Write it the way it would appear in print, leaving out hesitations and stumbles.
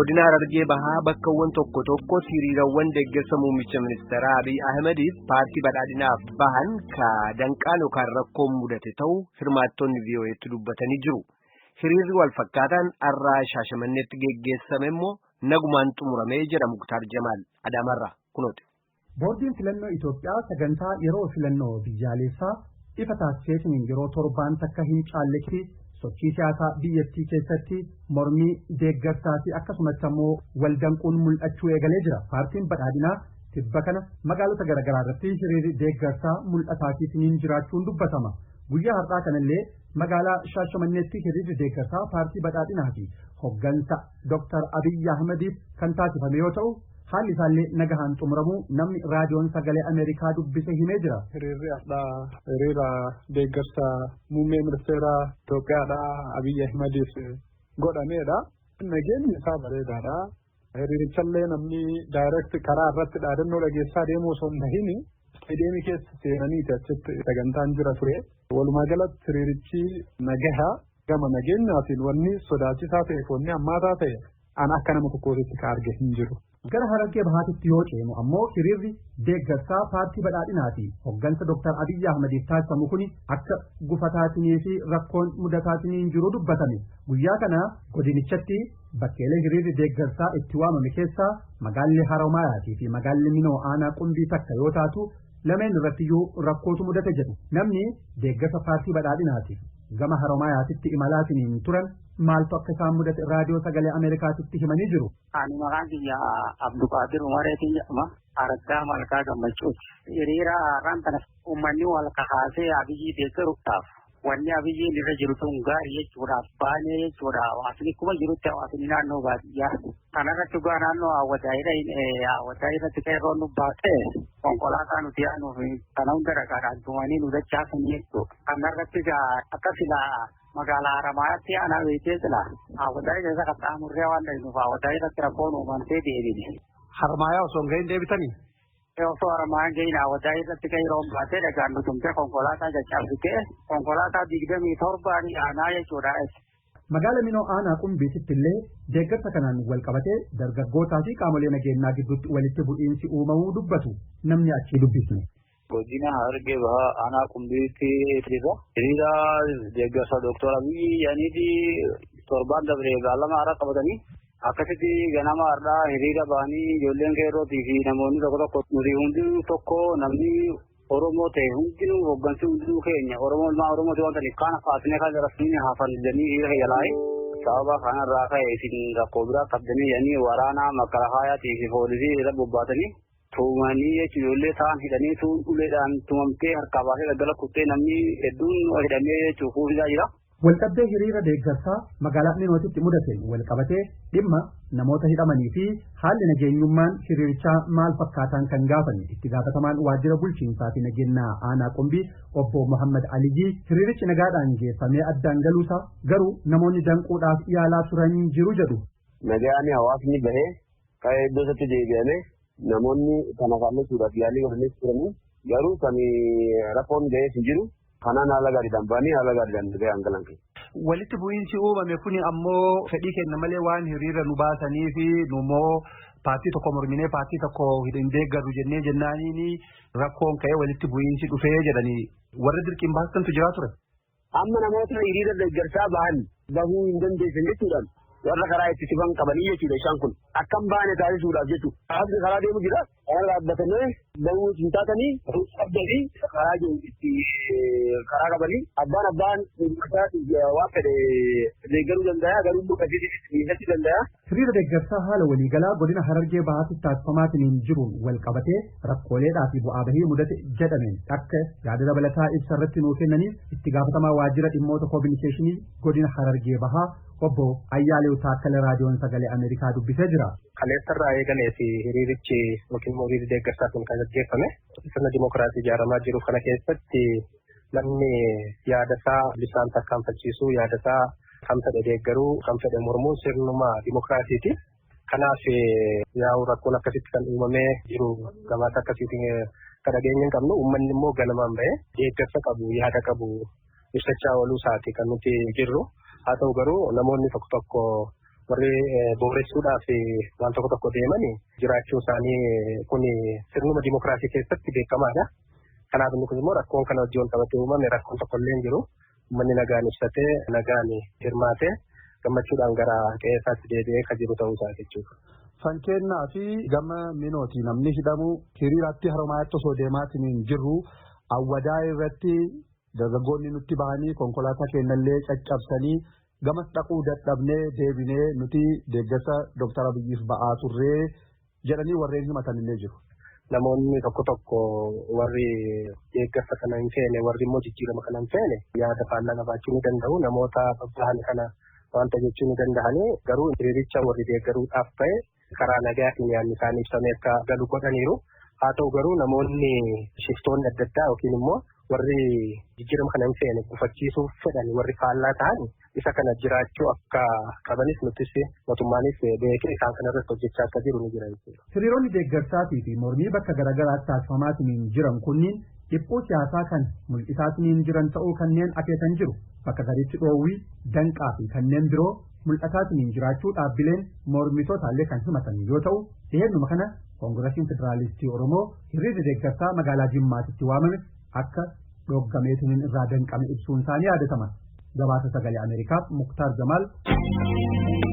Godina Harargee Bahaa bakkawwan tokko tokkotti hiriirawwan deeggarsa muummicha ministeeraa Abiy Ahimadiif paartii badhaadhinaaf bahan ka danqaan yookaan rakkoon mudate ta'uu hirmaattonni VOA'tti dubbatanii jiru. Hiriirri wal fakkaataan har'aa Shaashamanneetti geggeessame immoo nagumaan xumuramee jedha Muktaar Jamaal Adaamarraa kunooti. Boordiin filannoo Itoophiyaa sagantaa yeroo filannoo biyyaalessaa ifa taasiseetiin yeroo torbaan takka hin caalletti sochii siyaasaa biyyattii keessatti mormii deeggarsaa fi akkasumatti ammoo waldanquun mul'achuu eegalee jira. Paartiin badhaadhinaa tibba kana magaalota garaagaraa irratti hiriirri deeggarsaa mul'ataatiitiin jiraachuun dubbatama. Guyyaa har'aa kanallee magaalaa Shaashamanneetti hiriirri deeggarsaa paartii badhaadhinaa fi hoggansa Dr. Abiyyi Ahmediif kan taasifame yoo ta'u, haalli isaallee nagahaan xumuramuu namni raadiyoon sagalee Ameerikaa dubbise himee jira. Hiriirri har'aa hiriira deeggarsa muummee ministeera Itoophiyaadha Abiyyi Ahmediif godhameedha. Nageenyi isaa bareedaadha. Hiriirichallee namni direct karaa irratti dhaadannoo dhageessaa deemuu osoo hin tahin isteediyeemii keessa seenaniiti achitti sagantaan jira ture. Walumaa galatti hiriirichi nagaha gama nageenyaatiin wanni sodaachisaa ta'e, wanni hammaataa ta'e an akka nama tokkootitti ka arge hin jiru. Gara Harargee Bahaatitti yoo ceenu ammoo hiriirri deeggarsaa paartii badhaadhinaa fi hoggansa Dr. Abiyyi Ahmediif taasifamu kuni akka gufataatinii fi rakkoon mudataatiin jiru dubbatame. Guyyaa kana godinichatti bakkeelee hiriirri deeggarsaa itti waamame keessaa magaalli Haromaayaatii fi magaalli Minoo aanaa Qumbii takka yoo taatu, lameen irrattiyyuu rakkootu mudate jedhu. Namni deeggarsa paartii badhaadhinaatiif gama Haromaayaatitti imalaatiin turan maaltu akka isaan mudate raadiyoo sagalee Ameerikaatitti himanii jiru. Ani maqaan kiyya Abduqaadir Umareetiin jedhama. Araggaa Malkaa Gammachuuti. Hiriira har'aan kana uummanni wal kakaasee Abiyyi deeggaruudhaaf, wanni Abiyyiin irra jiru sun gaarii jechuudhaaf baanee jechuudha. Hawaasni akkuma jirutti hawaasni naannoo baadiyyaa. Kanarratti dhugaa naannoo hawwataa irratti qeerroon nu baasee konkolaataa nuti yaanuuf kana hunda dhagaadhaan tumanii nu dachaasan jechuudha. Kanarratti akka silaa magaalaa Haramaatti aanaa beekee sila hawwataa keessa qaxxaamurree waan dhaqnuuf hawwataa irratti rakkoon uumamtee deebine. Harmaayaa osoo hin gahin deebitanii? Osoo Haramaayaan gahin hawwataa irratti qeerroon baasee dhagaan nu tumtee konkolaataa caccabsitee konkolaataa 27 aanaa jechuudha. Magaala Minoo aanaa Qumbiititti illee deeggarsa kanaan wal qabatee dargaggootaa fi qaamolee nageenyaa gidduutti walitti bu'iinsi uumamuu dubbatu namni achii dubbisne. Godina Harargee Bahaa aanaa Qumbiitti jira. Hiriira deeggarsa Dooktor Abiyyi jedhaniiti torbaan dabre beellama haaraa qabatanii akkasitti ganama har'aa hiriira ba'anii ijoolleen qeerrootii fi namoonni tokko tokko nuti hundinuu tokko, namni Oromoo ta'e hundinuu, hooggansi hundinuu keenya Oromoo, ilmaan Oromooti waan ta'aniif kaan kaasnee kan jarasanii hafan jedhanii hiriira keessa. Sababa kanarraa ka'e isin rakkoo biraa qabdanii jedhanii waraana makalakaayaatii fi poolisii irra bobbaatanii tumanii jechuun ijoollee ta'an hidhanii tuun uleedhaan tumamtee harkaa baasee daggala kuttee namni hedduun hidhamee jechuun kuufisaa jira. Walqabdee hiriira deeggarsaa magaalaa Minootitti mudateen walqabatee dhimma namoota hidhamanii fi haalli nageenyummaan hiriirichaa maal fakkaataan kan gaafanne itti gaafatamaan waajjira bulchiinsaa fi nageenyaa aanaa Qumbii obbo Muhammad Aliyyii hiriirichi nagaadhaan geeffamee addaan galuusaa, garuu namoonni danquudhaaf yaalaa turan jiru jedhu. Nagaan hawaasni bahee ka'ee iddoo isaatti deebi'ame, namoonni kana faalleessuudhaaf yaalii godhanii turanii, garuu kan rakkoon ga'ees hin jiru. Kanaan haala gaariidhaan ba'anii haala gaariidhaan ga'an galan. Walitti bu'iinsi uumame kuni ammoo fedhii keenya malee waan hiriira nu baasanii fi nummoo paartii tokko morminee paartii tokko hin deeggarru jennee jennaaniin rakkoon ka'ee walitti bu'iinsi dhufee jedhanii, warra dirqiin baasantu jira ture. Amma namoota hiriira deeggarsaa bahan bahuu hin dandeessan jechuudhaan warra karaa itti sifan qabanii jechuudha, isaan kun akkam baane taasisuudhaaf jechuudha. Hawaasni karaa deemu jira. Karaa dhaabbatamee bahuu hin taatanii qabdanii karaa itti karaa qabanii abbaan waan fedhe deeggaruu danda'a, garuu miidhachuu danda'a. Hiriira deeggarsaa haala waliigalaa godina Harargee Bahaatti taasifamaatiin jiruun wal qabatee rakkooleedhaa fi bu'aa bahii mudate jedhameen akka yaada dabalataa ibsa irratti nuu kennaniif itti gaafatamaa waajjira dhimmoota koominikeeshinii godina Harargee Bahaa obbo Ayyaalew Taakkala raadiyoon sagalee Ameerikaa dubbisee jira. Kaleessarraa eegalee fi hiriirichi yookiin immoo hiriirri deeggarsaa kun kan gaggeeffame sirna dimookiraasii ijaaramaa jiru kana keessatti namni yaadasaa bilisaan tarkaanfachiisuu, yaadasaa kan fedhe deeggaruu, kan fedhe mormuu sirnuma dimookiraasiiti. Kanaaf yaa'u rakkoon akkasitti kan uumamee jiru gabaasa akkasiitiin kan dhageenya hin qabnu. Uummanni immoo ganamaan bahee deeggarsa qabu, yaada qabu ibsachaa ooluu isaati kan nuti jirru. Haa ta'u garuu namoonni tokko tokko Warri booressuudhaaf waan tokko tokko deeman jiraachuu isaanii kun sirnuma dimookiraasii keessatti beekamaadha. Kanaaf inni kun immoo rakkoon kana wajjin wal qabatee uumame rakkoon tokko illee hin jiru. Uummanni nagaan ibsatee nagaan hirmaatee gammachuudhaan gara qe'ee isaatti deebi'ee kan jiru ta'uu isaa jechuudha. Fankennaa fi gama minooti namni hidhamu hiriiraatti Haroomayaatti osoo deemaatiin hin jirru Awwadaa irratti dargaggoonni nutti bahanii konkolaataa keenyallee caccabsanii gamas dhaquu dadhabnee deebinee nuti deeggarsa Dooktar Abiyyiif ba'aa turree jedhanii warreen himatan illee jiru. Namoonni tokko tokko warri deeggarsa kana hin feene, warri immoo jijjiirama kana hin feene yaada faallaa qabaachuu ni danda'u. Namoota babbahan kana wanta jechuu ni danda'anii, garuu hiriiricha warri deeggaruudhaaf ta'e karaa nagaatiin yaadni isaanii ibsamee akka galu godhaniiru. Haa ta'u garuu namoonni shiftoonni adda addaa yookiin immoo warri jijjiirama kana hin feene gufachiisuuf fedhan, warri faallaa ta'an isa kana jiraachuu akka qabanis nutis mootummaanis beekee isaan kana irratti hojjechaa akka jiru ni jira jechuudha. Hiriironni deeggarsaatii fi mormii bakka garaagaraatti taasifamaatiin jiran kunniin dhiphuu siyaasaa kan mul'isaatiin jiran ta'uu kanneen akeekan jiru. Bakka gariitti dhoowwii, danqaa fi kanneen biroo mul'ataatiin jiraachuu dhaabbileen mormitootallee kan himatan yoo ta'u, dhiheenyuma kana Koongirasiin Federaalistii Oromoo hiriirri deeggarsaa magaalaa Jimmaatitti waamame akka dhoggameetiin irraa danqame ibsuun isaanii yaadatama. Gabaasa Sagalee Ameerikaaf Muktaar Jamaal.